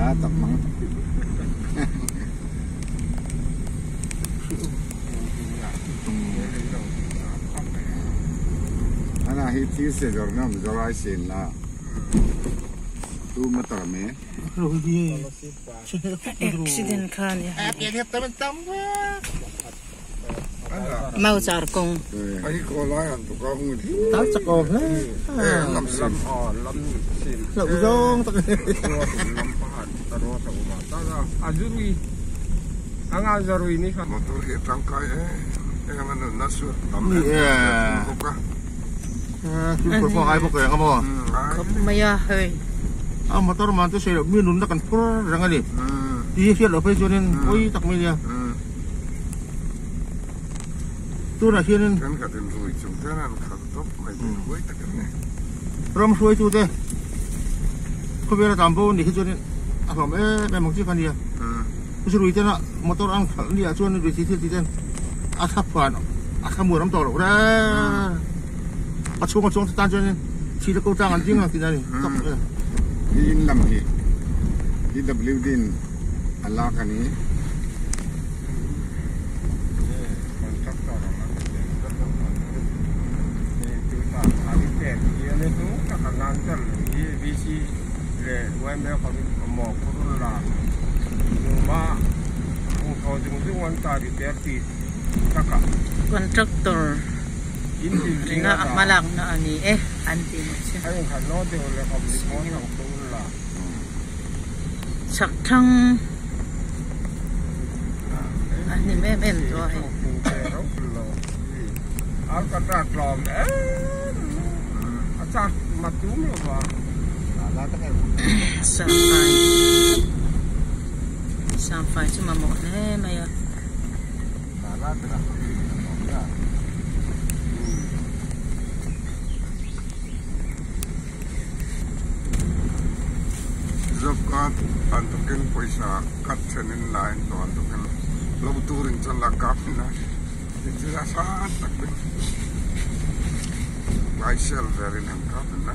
Tak mang. Ana hi thil se zor nam zorai sin la. Tu motor me. Accident kha ni mau char kawng. Khawp mai a hei. A motor man chu sei loh mi nunna kan phur reng a ni. Ti hriat loh phei chuanin pawi tak mai nia. Tunah hianin ram hruaitute khawvela tlan bo a nih hi chuanin a hlawm em em ang chi kha nia. Zurui tena motor an khalh nia chuan rui thil ti ten a thla phuan a thla muan awm tawh loh reng. A chhunga chuang te tan chuanin thi te ko tlang an ding ang tihna a ni. Hi in lam hi PWD in a lak a ni. Contractor ringa a hmalakna a ni e an ti mai che. Chhak thlang a hnim em em tawh a hei. Samfai Samfai chu mamawh hle mai a. Job card an tukin pawisa cut thenin line tawh an tukin lo turin chuan la kap ina inchhir a sang tak mai bicycle velin an kap ina.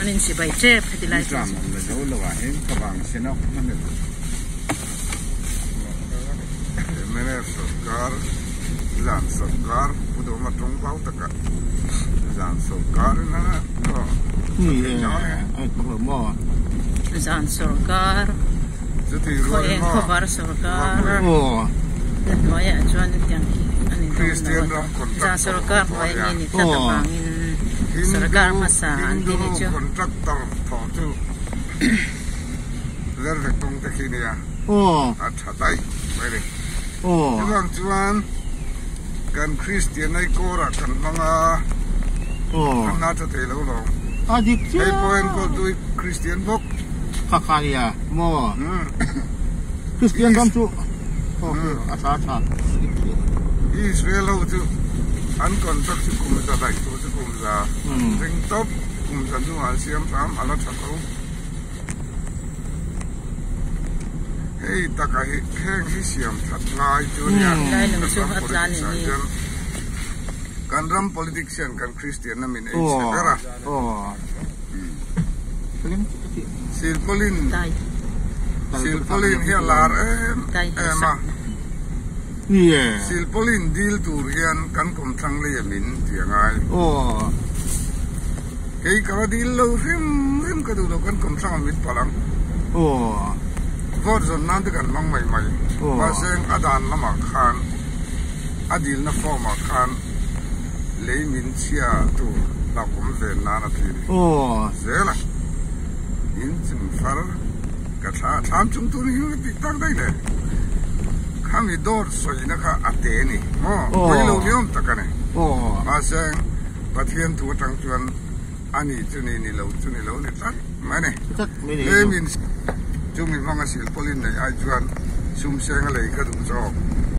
An insipai tep heti lai chu. Mnf sorkar zan sorkar pu duhawma tawng bau taka zan sorkar in a Zan sorkar khaw eng khawvar sorkar na hnuaiah chuan hetiang hi a ni dawn lo a zan sorkar hnuai a ni tlat avangin sorkar hmasa an ti ni chu. Lervek kawng te khi nia a tha daih mai ni. Chuvang chuan kan Kristian ai kawrah kan hmang a, kan la tha thei lo lawm. Hei pawh enkawl tu hi Kristian bawk. Kha kha nia maw Kristian ram chu a tha a tha. Israel ho chu an contract chu kum za daih tur chu kum za ring tawp kum za hnuah an siam hram a la tha tho. Hei taka hi heng hi siam that ngai chu nia kan ram politics ah hian kan ram politics hian kan Kristian na min ei chhe ber a silpaulin silpaulin hi a lar em em a silpaulin dil tur hian kan kawmthlang lei a min ti a ngai. Kei ka va dil lo hrim hrim ka duh lo kan kawm hrang a mit palh ang. Vote zawn nan te kan hmang mai mai. Mahse a dan lamah khan a dilna form ah khan lei min chhia tur hlauhawm ven nan a ti ni zel a. In chung far ka thla a thlam chung tur hi ka tih tak daih le. Khami dawt sawina kha a te ni maw pawi lo ni awm tak a ni. Mahse. Pathian thu atang chuan a ni chu ni ni lo chu ni lo ni tlat mai a ni. Tlemin chumi hmanga silpawlin nei ai chuan sumseng a lei ka duh zawk.